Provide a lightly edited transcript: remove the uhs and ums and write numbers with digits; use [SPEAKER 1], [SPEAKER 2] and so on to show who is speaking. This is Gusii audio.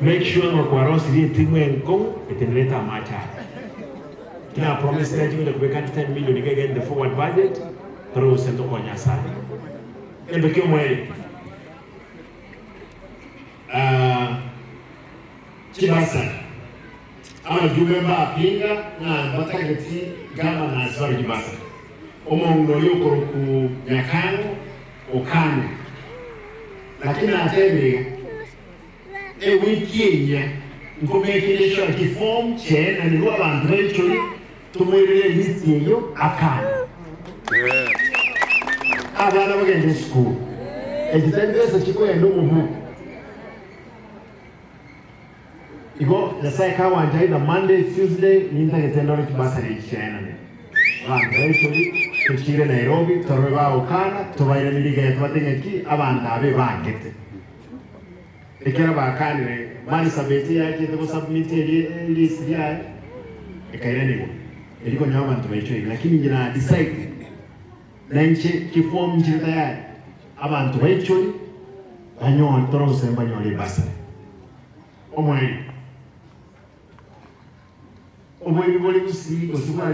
[SPEAKER 1] Make sure ng'a kwarosirie etimu enkong'u etenerete amache aya. Kina promise nache gocha kobeka ande 10 million iga iga in the forward budget tore gose ntokonye ase aya. Egento kia omoerio ah, chibasari abajumbe mbapinga ng'a mbatageti governors bare chibasari. Omong'ina oria okoroku Nyakang'o okane. Lakini natebire iga, Ewiki enyia nkomekeria sure chiform chiaenanirwe abanto baichore tomoirere elist eyio akane. Abana bagende esukuru. Echi tari besa chikoenda omobuko. Igo Nyasae kagwancha either Monday, Tuesday nintagete ndore chibasari echi chiaenanirwe. Abanto baichori tochiire Nairobi torore bagokana tobairanie rigaya tobate ng'aki abanto aba ebangete. Ekero bakanire, Marisabeti eyachete gosubmit erie list riaye ekairanigwa, erio konya abanto baichoire. Lakini inche na decide na inche chiform nchire tayari, abanto baichori banyore torose mbanyore ebursary. Omoerio, oboibi bore gusii gose bware.